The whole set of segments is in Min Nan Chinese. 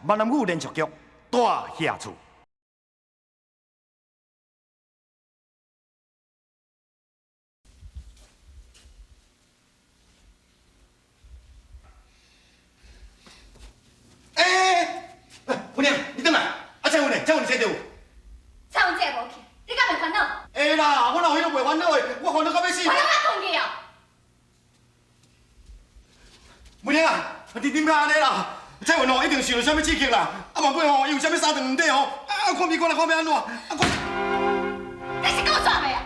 闽南语连续剧《大侠厝》。欸，姑娘，你转来，啊，蔡文呢？蔡文佇佗有？蔡文这无去，你敢袂烦恼？会啦，我哪有彼个袂烦恼的？我烦恼到欲死。烦恼到困去哦。妹娘啊，你点解按呢啦？蔡文哦，一定受著啥物刺激啦！啊，莫过吼，伊有啥物三长两短吼，啊，看美看来看欲按怎？啊，我你是讲煞未啊？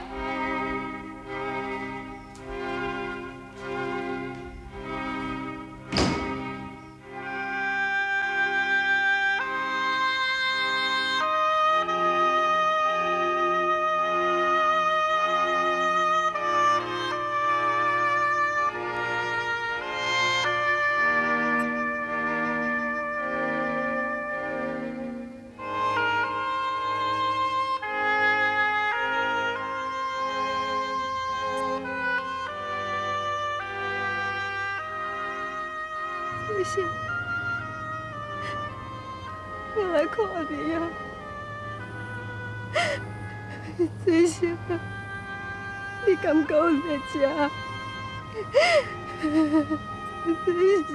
谢谢，我来看你啊！水星，你敢阁有在遮？水星。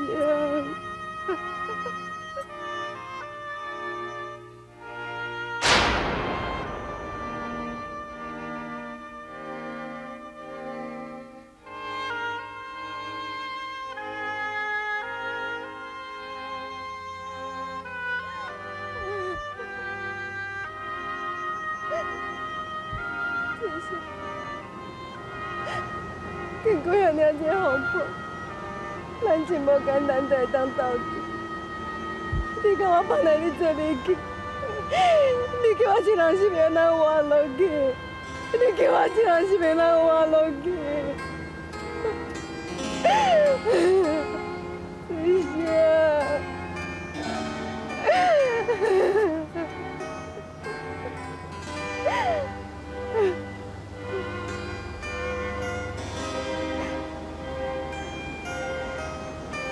经过遐尔济风波，咱真无简单才会当斗阵。你共我放来你做你去，你叫我这人是欲按怎活落去？你叫我这人是欲按怎活落去？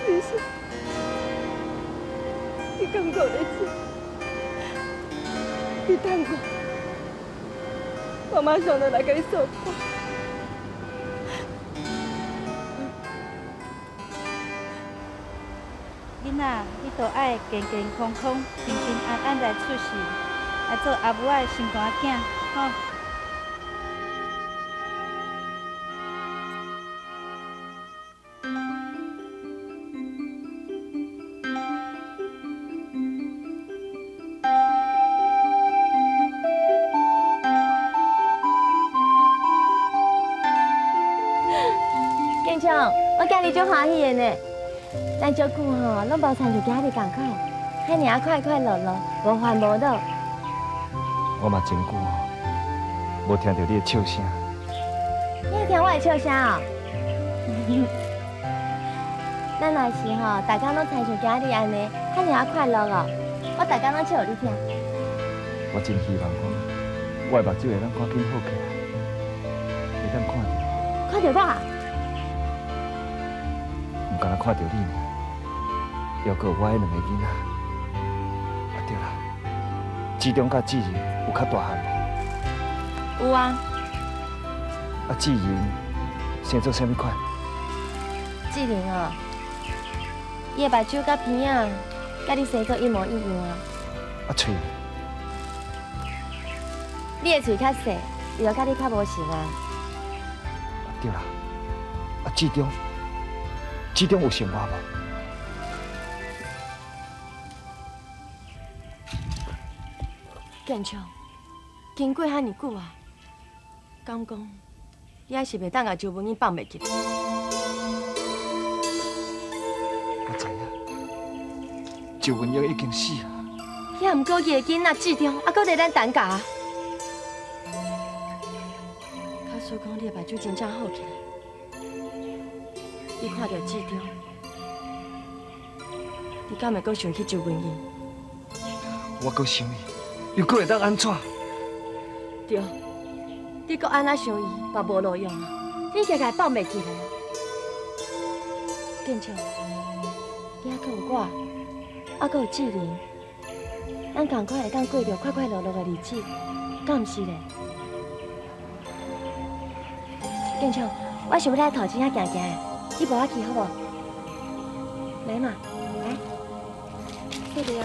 水星。你敢阁咧这？你等我，我马上就来共你诉苦。囡仔，你都爱健健康康、平平安安来出世，来做阿母仔的心肝囝，吼。建昌，我今日足欢喜的呢。咱足久吼，拢无亲像今日仝款，遐尔仔快快乐乐，无烦无恼。我嘛真久吼，无听著你的笑声。你会听我的笑声哦？咱若是吼，逐工拢亲像今日按呢，遐尔仔快乐哦，我逐工拢笑予你听。我真希望讲，我的目睭会当赶紧好起来，会当看著。看著我？毋干焦看著你尔，犹阁有我彼两个囡仔。啊对啦，志忠佮志仁有较大汉无？有啊。啊，志仁生做啥物款？志仁哦，伊的目睭佮鼻仔，佮你生做一模一样啊。啊，喙？你的喙较细，伊就佮你较无像啊。对啦，啊，志忠。志忠有像我无？建昌，经过遐尔久啊，敢讲你还是袂当共周文英放袂记？我知影，周文英已经死啊。也毋过伊的囡仔志忠，犹阁伫咱陈家。假使讲你的目睭真正好起来，你看著志忠，你敢会阁想起周文英？我阁想伊，又阁会当按怎？对，你阁按怎想伊，嘛无路用啊！你已经共伊放袂记咧。建昌，你犹阁有我，犹阁有志玲，咱仝款會當過著快快樂樂的日子，敢毋是咧？建昌，我想欲來頭前遐行行的，你陪我去好無？來嘛，來，坐佇啊。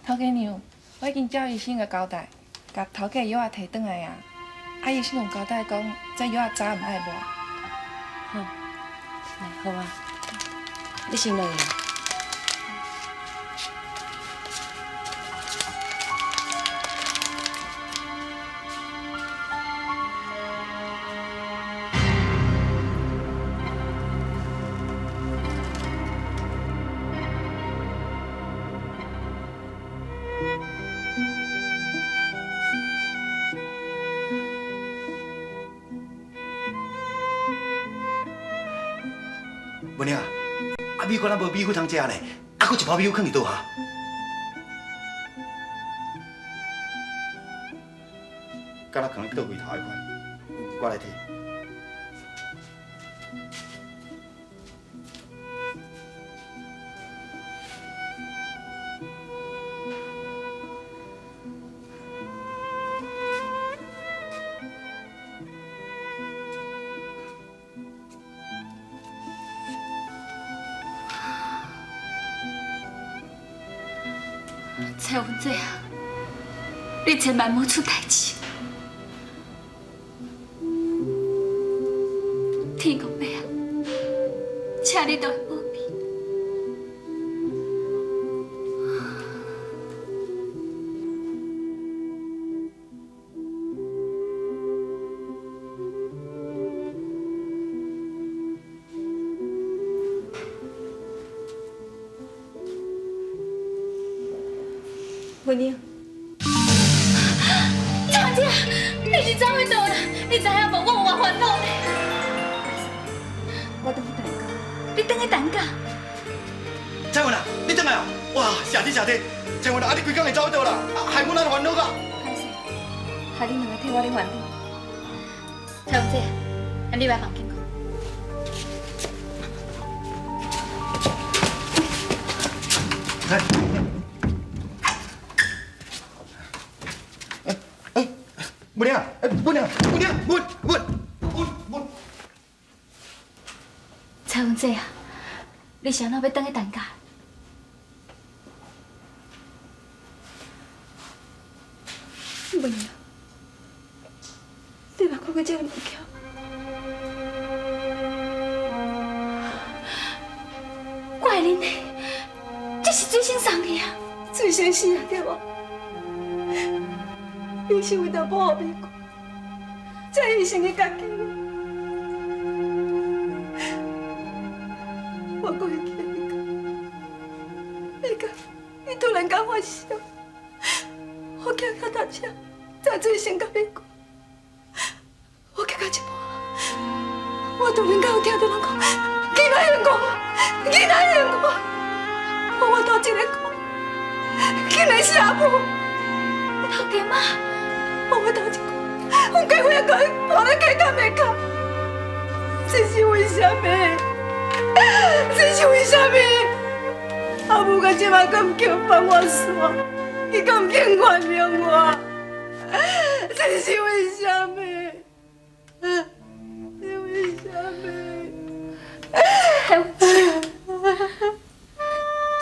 頭家娘，我已經叫醫生共交代，共頭家藥仔提轉來啊。啊，醫生有交代講，這藥仔早暗愛抹。好，來好啊，你先落去。文玲啊，啊美國咱無米粉通食呢，啊，閣一包米粉囥佇佗哈？敢若囥佇桌櫃頭彼款，我來提。蔡文姐啊，你千萬莫出代誌。天公伯啊，請你都會保庇。文英，蔡文姐，你是怎会倒啦？你知影無？我有偌煩惱呢？我轉去陳家。你轉去陳家？蔡文啊，你轉來啊！哇，謝你謝你，蔡文啊，你規工會走倒啦，害阮安煩惱啊！歹勢，害恁兩个替我咧煩惱。蔡文姐，咱入來房間講。來。文玲，哎，文玲，文玲，文文文文。蔡文姐啊，你是按怎欲轉去陳家？文英，你嘛看過這个物件？怪恁的，這是水星送的啊！水星死啊，對無？你是為著保護美國，才犧牲伊家己。我閣會記得伊講，伊突然間發燒，我騎腳踏車載水星佮美國，我騎到一半，我突然間有聽著人講，囡仔還我，囡仔還我，我頭一个看，竟然是阿母。頭家媽，我頭一看，阮家伙仔伊抱咧加甲袂卡，這是為啥物？這是為啥物？阿母到這擺敢毋肯放我煞，伊敢毋肯原諒我？這是為啥物？這是為啥物？蔡文姐，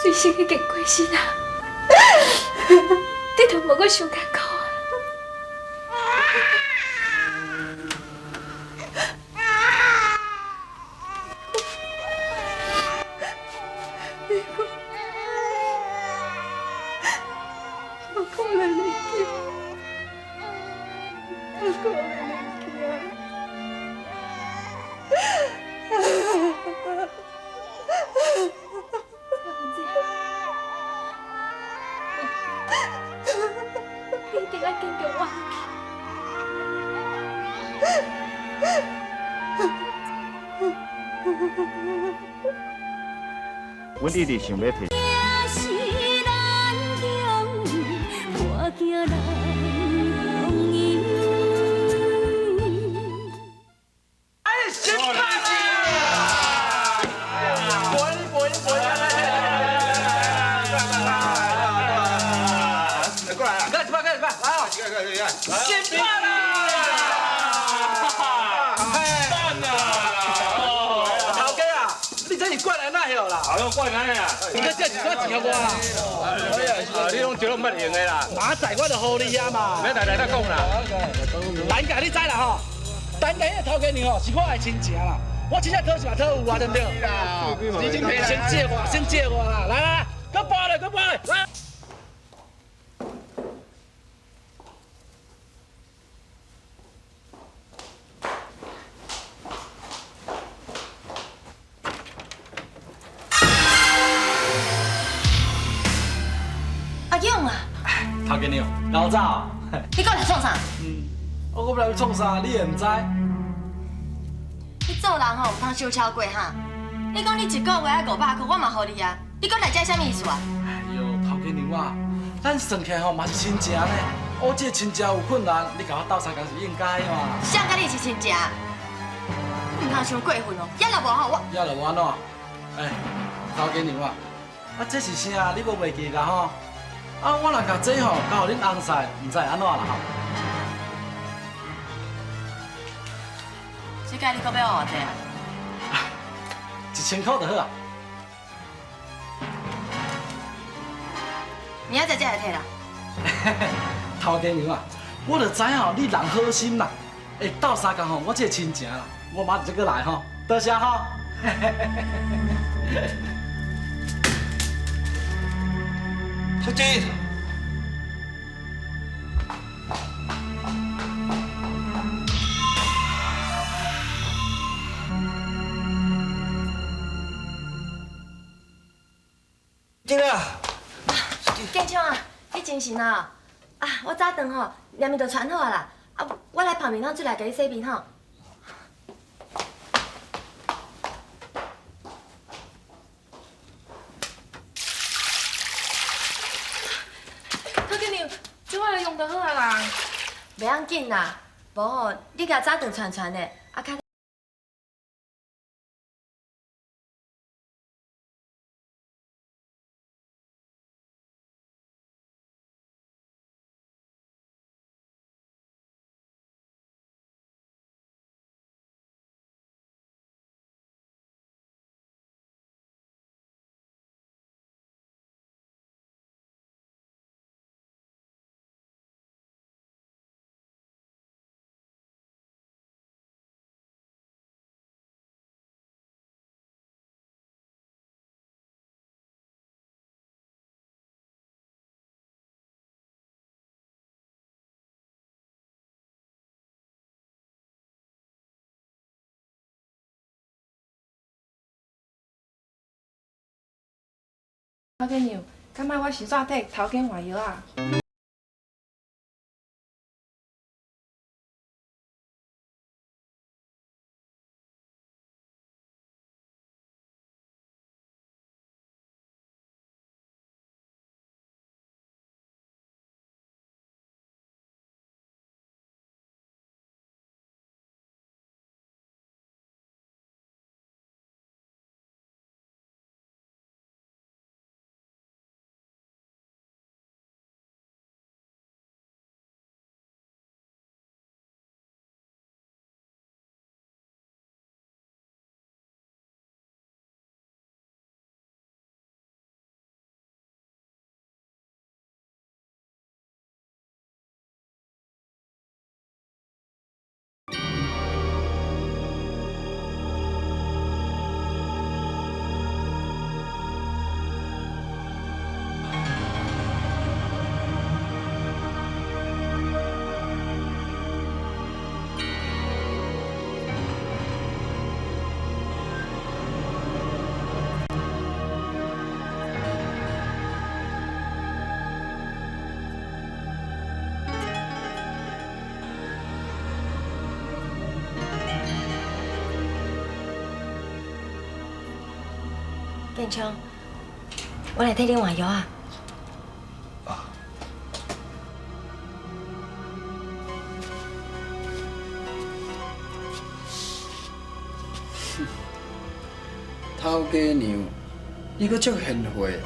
水星已經過身啊！你都無閣傷艱苦啊！我可怜你囝，我可憐你囝。蔡文姐，你愛堅強活落去。阮一直想欲提。你这是啥钱我啦？你拢招拢毋捌用的啦。马仔我就予你啊嘛。免来来讲啦。等下你知啦吼，等下彼个头家娘吼是我的亲情啦，我真正讨是嘛讨有啊，对不对？先借我，先借我啦，来来来，阁搬来，阁搬来，来。头家娘，老早。你阁来创啥？我阁来创啥？你会毋知？你做人吼，毋通伤超过哈。你讲你一个月爱500箍，我嘛予你啊。你阁来这啥物意思啊？哎哟，头家娘啊，咱算起来吼嘛是亲情呢。我这亲情有困难，你共我斗相共是应该的嘛。谁佮你是亲情？毋通伤过分哦，也若无吼我。也若无按怎？哎，头家娘啊，啊这是啥？你无袂记啦吼？啊，我若共这吼交予恁翁婿，毋知会按怎啦吼？这届你阁欲予偌济啊？1000箍就好啊。明仔载才会提啦。头家娘啊，我就知吼你人好心啦，会斗相共吼，我这个亲情啦，我明仔载阁来吼，多谢吼。小姐，进来。建昌啊，你精神啊？啊，我早顿吼，连面就传好啊啦。啊，我来泡面拢出来给你洗面吼。这我来用就好啊啦。袂要紧啦，无吼，你共早顿传传的，啊较。头家娘，敢爱我先煞替头家换药啊？建昌，我來替你換藥啊。頭家娘，你閣足賢惠，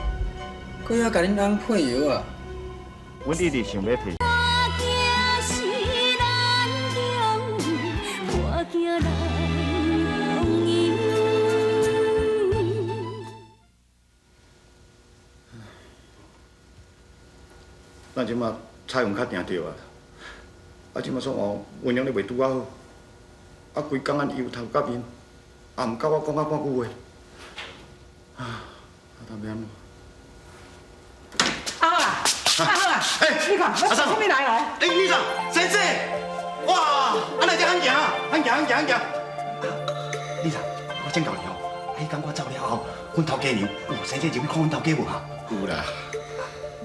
閣猶共恁翁配藥啊？阮一直想欲提。咱這馬彩雲較定著啊，啊這馬煞哦，溫娘咧袂拄仔好，啊規工按憂頭佮面，也毋佮我講仔半句話，啊，啊當欲按怎？阿好啊，阿好啊，欸，你看，我從邊來來？欸，女長，先生，哇，啊來這罕行，罕行罕行罕行。女長，我請教你哦，啊，彼工我走了後，阮頭家娘有先生入去看阮頭家無啊？有啦。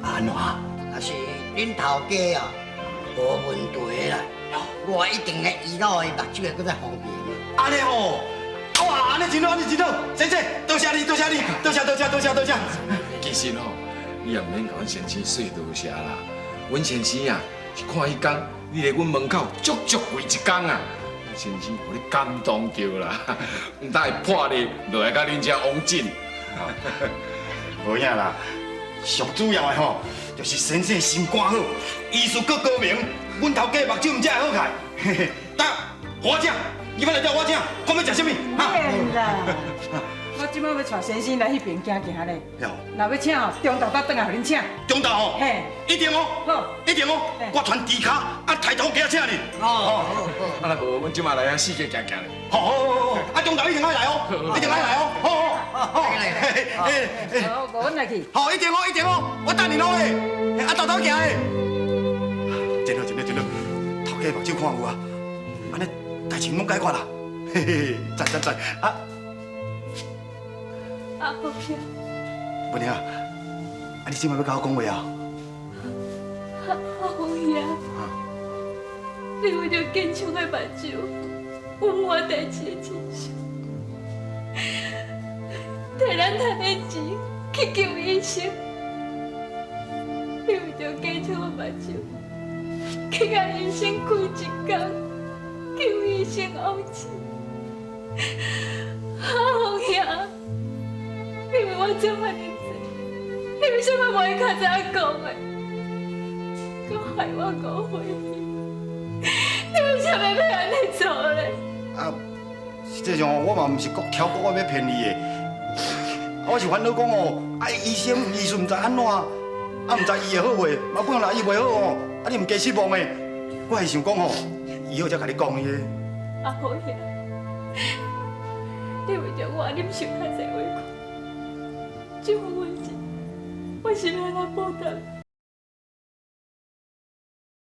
啊，按怎啊？若是恁頭家啊，無問題啦，我一定會醫到伊目睭會閣再方便。按呢吼，哇，按呢真好，按呢真好，先生，多謝你，多謝你，多謝多謝多謝多謝。其實吼，你也毋免共阮先生說多謝啦。阮先生啊，是看彼工你佇阮門口足足跪一工啊，先生予你感動著啦，毋但會破例落來共恁遮往診。無影啦，上主要的吼，就是先生心肝好，醫術閣高明，阮頭家目睭毋才會好起來。嘿嘿，得，我請，你欲來叫我請，講欲食啥物？免啦，我這擺欲帶先生來彼邊行行咧。若欲請吼，中晝才轉來予恁請。中晝吼？嘿，一定哦。好，一定哦。我傳豬跤，啊，抬頭家請你。哦，啊，若無，阮這擺來遐四界行行咧。好好好好，啊，中晝一定愛來哦，一定愛來哦，好好好。好，無阮來去。好，一定哦，一定哦，我等你咯嘞。啊，豆豆行嘞。真好，真好，真好，頭家目睭看有啊，按呢代誌攏解決啦。嘿嘿，讚讚讚，啊！阿福兄，文娘，啊，你這擺欲佮我講話啊？阿福兄，你為著建昌的目睭，隱瞞代誌的真相，替咱趁的錢去求醫生，你為著建昌的目睭，去共醫生跪一工，求醫生往診。阿福兄，你為我做遐爾濟，你為啥物無會較早講的？閣害我誤會你，你為啥物欲按呢做咧？啊，實際上我嘛毋是閣挑講我欲騙你的，啊，我是煩惱講哦，啊，醫生醫術毋知按怎，啊，毋知醫會好袂，啊，本來醫袂好哦，啊，你毋加失望的，我是想講吼，醫好才共你講的。阿好兄，你為著我，忍受較濟委屈，這份恩情，我是欲按怎報答你？